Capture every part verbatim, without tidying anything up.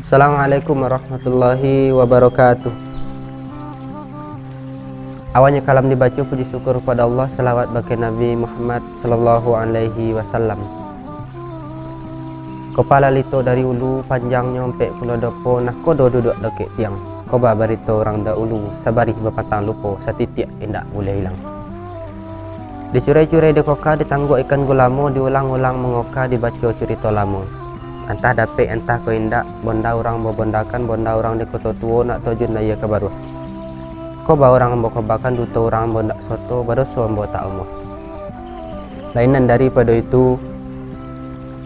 Assalamualaikum warahmatullahi wabarakatuh. Awalnyo kalam dibaco, puji syukur kepada Allah, salawat bagi Nabi Muhammad sallallahu alaihi wasallam. Kopalo lito dari ulu, panjangnyo ampek puluah dopo, nahkodo duduak dakek tiang. Koba barito urang dahulu, sabarih bapatang lupo, satitiak indak buliah ilang. Dicurai-curai dikoka, ditangguak ikan gulamo, diulang-ulang mangoka, dibaco curito lamo. Antah dapek, antah ko indak, bonda urang babondakan, bonda urang di koto tuo, nak tajun aia ka baruah. Koba urang ambo kobakan, duto urang ambo indak soto, badoso ambo tak amuah. Lainan daripado itu,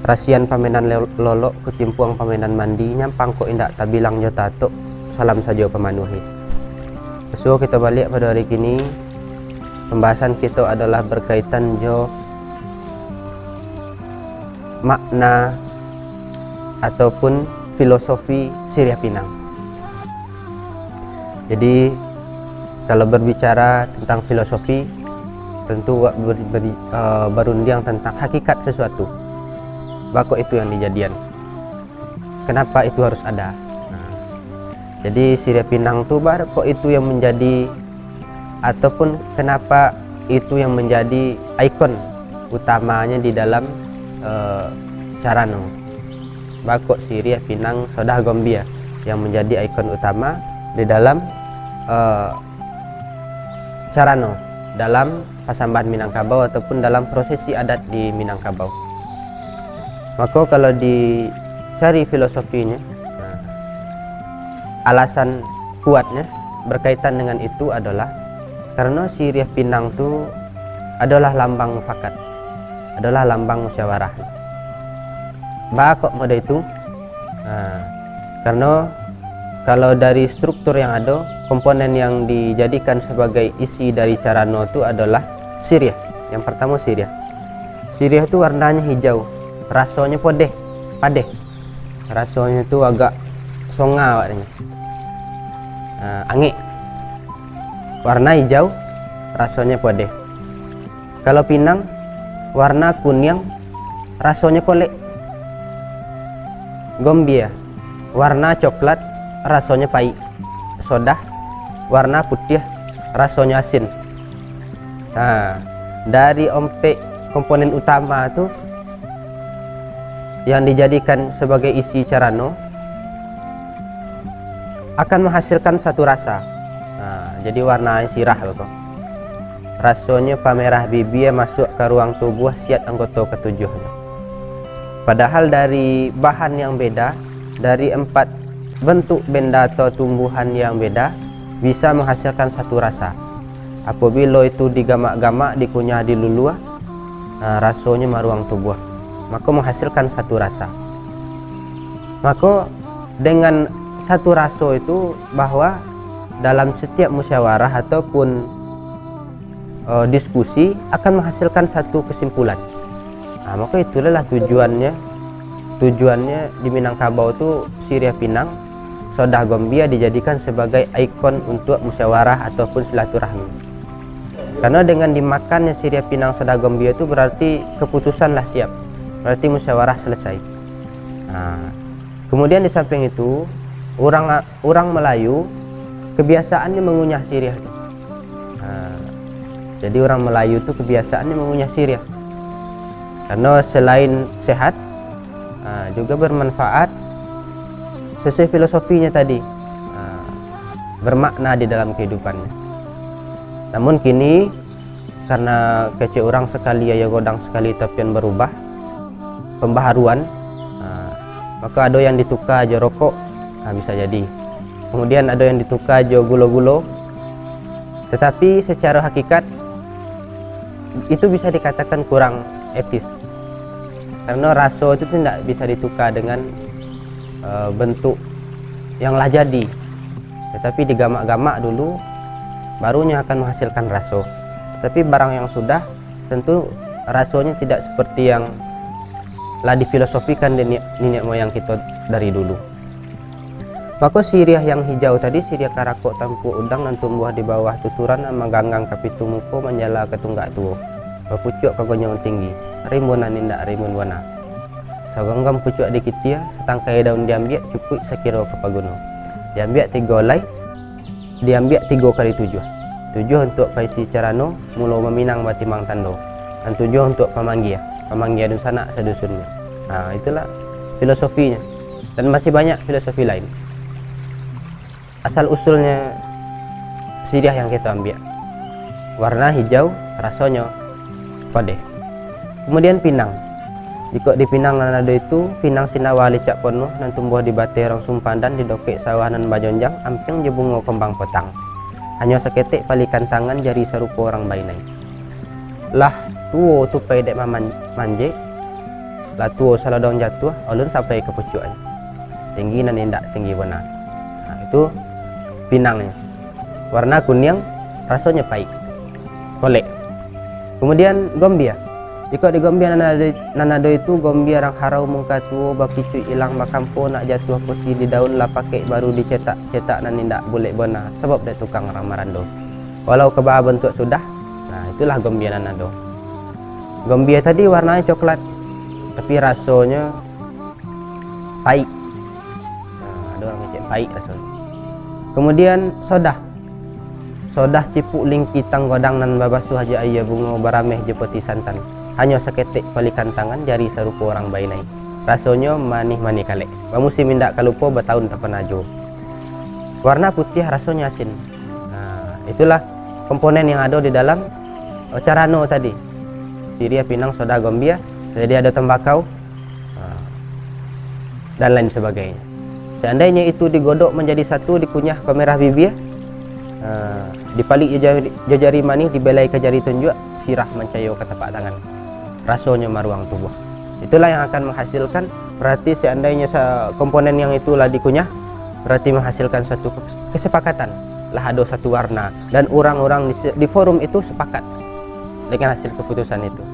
rasian pamenan lo-, lolok, kucimpuang pamenan mandi, nyampang kok indak tabilang jo tatok, salam sajo pamanuahi. Basuo kito baliak pado ari kini, pambahasan kito adolah berkaitan jo makna ataupun filosofi siriah pinang. Jadi, kalau berbicara tentang filosofi, tentu awak ber-, ber-, eh, barundiang tentang hakikat sesuatu. Baa kok itu yang dijadian? Kenapa itu harus ada? Nah, jadi siriah pinang tu, baa kok itu yang menjadi, ataupun kenapa itu yang menjadi ikon utamanya di dalam, eh, carano? Baa kok siriah pinang sodah gombia yang menjadi ikon utama di dalam, eh, carano dalam pasambahan Minangkabau ataupun dalam prosesi adat di Minangkabau. Mako, kalau dicari filosofinyo, nah, alasan kuatnyo berkaitan dengan itu adolah karano siriah pinang tu adolah lambang mufakat, adolah lambang musyawarah. Baa kok model itu? Nah, karano kalau dari struktur yang ado, komponen yang dijadikan sebagai isi dari carano tu adolah siriah. Yang partamo siriah. Siriah tu warnanyo hijau, rasonyo podeh, padeh. Rasonyo tu agak songa awaknyo. Nah, angek. Warna hijau, rasonyo podeh. Kalau pinang, warna kuniang, rasonyo kolek. Gombia, warna coklat, rasonyo paik. Sodah, warna putiah, rasonyo asin. Nah, dari ompek komponen utama tu yang dijadikan sebagai isi carano, akan menghasilkan satu rasa. Nah, jadi warna sirah tu. Rasonyo pamerah bibia masuak ka ruang tubuah siat anggoto katujuahnyo. Padahal dari bahan yang beda, dari empat bentuk benda atau tumbuhan yang beda, bisa menghasilkan satu rasa. Apabilo itu digamak-gamak, dikunyah, diluluah, nah, rasonyo maruang tubuah, mako menghasilkan satu rasa. Mako, dengan satu raso itu, bahwa dalam setiap musyawarah ataupun, eh, diskusi akan menghasilkan satu kesimpulan. Nah, maka itulah tujuannya, tujuannya di Minangkabau tu siriah pinang, sodah gombia dijadikan sebagai ikon untuk musyawarah ataupun silaturahmi. Karena dengan dimakannya siriah pinang sodah gombia tu berarti keputusan lah siap, berarti musyawarah selesai. Nah, kemudian di samping itu, urang, urang Melayu kebiasaannyo mangunyah siriah tu. Nah, jadi urang Melayu tu kebiasaannyo mangunyah siriah. Karena selain sehat, ah, juga bermanfaat sesuai filosofinya tadi. Ah, bermakna di dalam kehidupannya. Namun kini, karena kecek urang sakali aia godang sakali tapian barubah, pambaharuan, ah, maka ado yang dituka jo rokok, ah, bisa jadi. Kemudian ado yang dituka jo gulo-gulo, tetapi secara hakikat itu bisa dikatakan kurang etis. Karena raso itu tidak bisa dituka dengan, eh, bentuk yang lah jadi, tetapi digamak-gamak dulu, baru nyo akan menghasilkan raso. Tapi barang yang sudah, tentu rasonyo tidak seperti yang lah difilosofikan niniak, niniak moyang kito dari dulu. Mako siriah yang hijau tadi, siriah karakok tampuak udang nan tumbuah di bawah tuturan, nan maganggang ka pitu muko, manjala ka tunggak tuo, bapucuak ka gonjong tinggi, rimbun nan indak rimbun bana. Saganggam pucuak di kitia, satangkai daun diambiak, cukuik sakiro ka paguno. Diambiak tigo lai, diambiak tigo kali tujuah. Tujuah untuak paisi carano, mulo maminang batimbang tando. Dan tujuah untuak pamanggia, pamanggia dunsanak sadusunnyo. Nah, itulah filosofinya. Dan masih banyak filosofi lain. Asal usulnyo siriah yang kito ambiak. Warna hijau, rasonyo padeh. Kemudian pinang. Jikok di pinang nan ado itu, pinang sinawa licak ponuah nan tumbuah di bateh rong sumpandan di dokek sawah nan bajonjang, ampiang jo bungo kembang potang. Hanyo saketek palikan tangan jari sarupo urang bainai. Lah tuo tupai dek maman-, manjek, lah tuo salodong jatuah, alun sampai ka pucuaknyo. Tinggi nan indak tinggi bana. Nah, itu pinangnyo. Warna kuniang, rasonyo paik. Kolek. Kemudian gombia. Jikok di gombia nan ado, nan ado itu gombia rang harau mungka tuo, bakicuik ilang bakampo, nak jatuah puti di daun, lah pakek baru dicetak, cetak nan indak bulek bona, sabab dek tukang rang marando. Walau ka baa bantuak sudah, nah, itulah gombia nan ado. Gombia tadi warnanyo coklat, tapi rasonyo paik. Nah, ado urang kecek paik rasonyo. Kemudian sodah. Sodah cipuk lingki tanggodang nan babasuah jo aia bungo barameh jo peti santan. Hanyo saketek palikan tangan jari sarupo urang bainai. Rasonyo manih-manih kalek. Bamusim indak ka lupo, batahun tapanajo. Warna putiah, rasonyo asin. Nah, itulah komponen yang ado di dalam, eh, carano tadi. Siriah, pinang, sodah, gombia, jadi ado tambakau, ah, dan lain sebagainya. Seandainya itu digodok manjadi satu, dikunyah ka merah bibia, ah, dipalik jo jari, jo jari manih, dibelai ka jari tunjuak, sirah mancayo ka tapak tangan. Rasonyo maruang tubuah. Itulah yang akan menghasilkan, berarti seandainya sa-, komponen yang itu lah dikunyah, berarti menghasilkan suatu kes-, kesepakatan, lah ado satu warna, dan urang-urang di se-, di forum itu sepakat dengan hasil keputusan itu.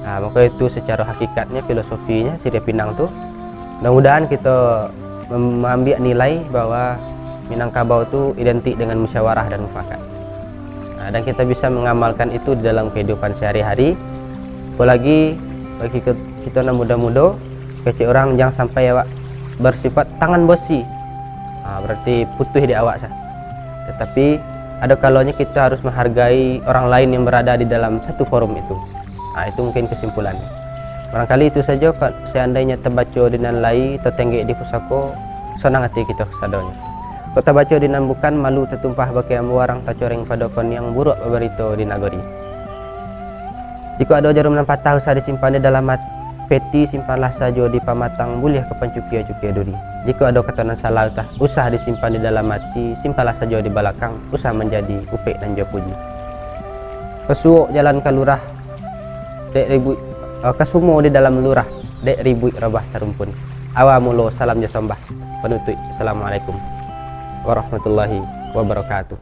Nah, maka itu secara hakikatnya, filosofinya siriah pinang tu, mudah-mudahan kita mem-, maambiak nilai bahwa Minangkabau tu identik dengan musyawarah dan mufakat. Nah, dan kita bisa mengamalkan itu di dalam kehidupan sehari-hari. Apalagi bagi ke-, kita nan mudo-mudo, kecek urang, jangan sampai awak bersifat tangan bosi. Ah, berarti putuih di awak sa. Tetapi, ada kalanya kita harus menghargai orang lain yang berada di dalam satu forum itu. Ah, itu mungkin kesimpulan. Barangkali itu saja, kok seandainya tabaco di nan lai, tatenggek di pusako, sanang ati kito sadonyo. Kok tabaco di nan bukan, malu tatumpah bakeh ambo, arang tacoreng pado koniang, buruak babarito di nagori. Jikok ado jarum nan patah, usah disimpan di dalam at-, peti, simpanlah sajo di pamatang, buliah ka pancukia-cukia duri. Jikok ado kato nan salah, usah, usah disimpan di dalam ati, simpanlah sajo di balakang, usah manjadi upek nan jo puji. Ka suok jalan ka lurah, dek ribuik, eh, ka sumua di dalam lurah, dek ribuik rabah sarumpun. Awa mulo salam jo sambah, panutuik, Assalamualaikum warahmatullahi wabarakatuh.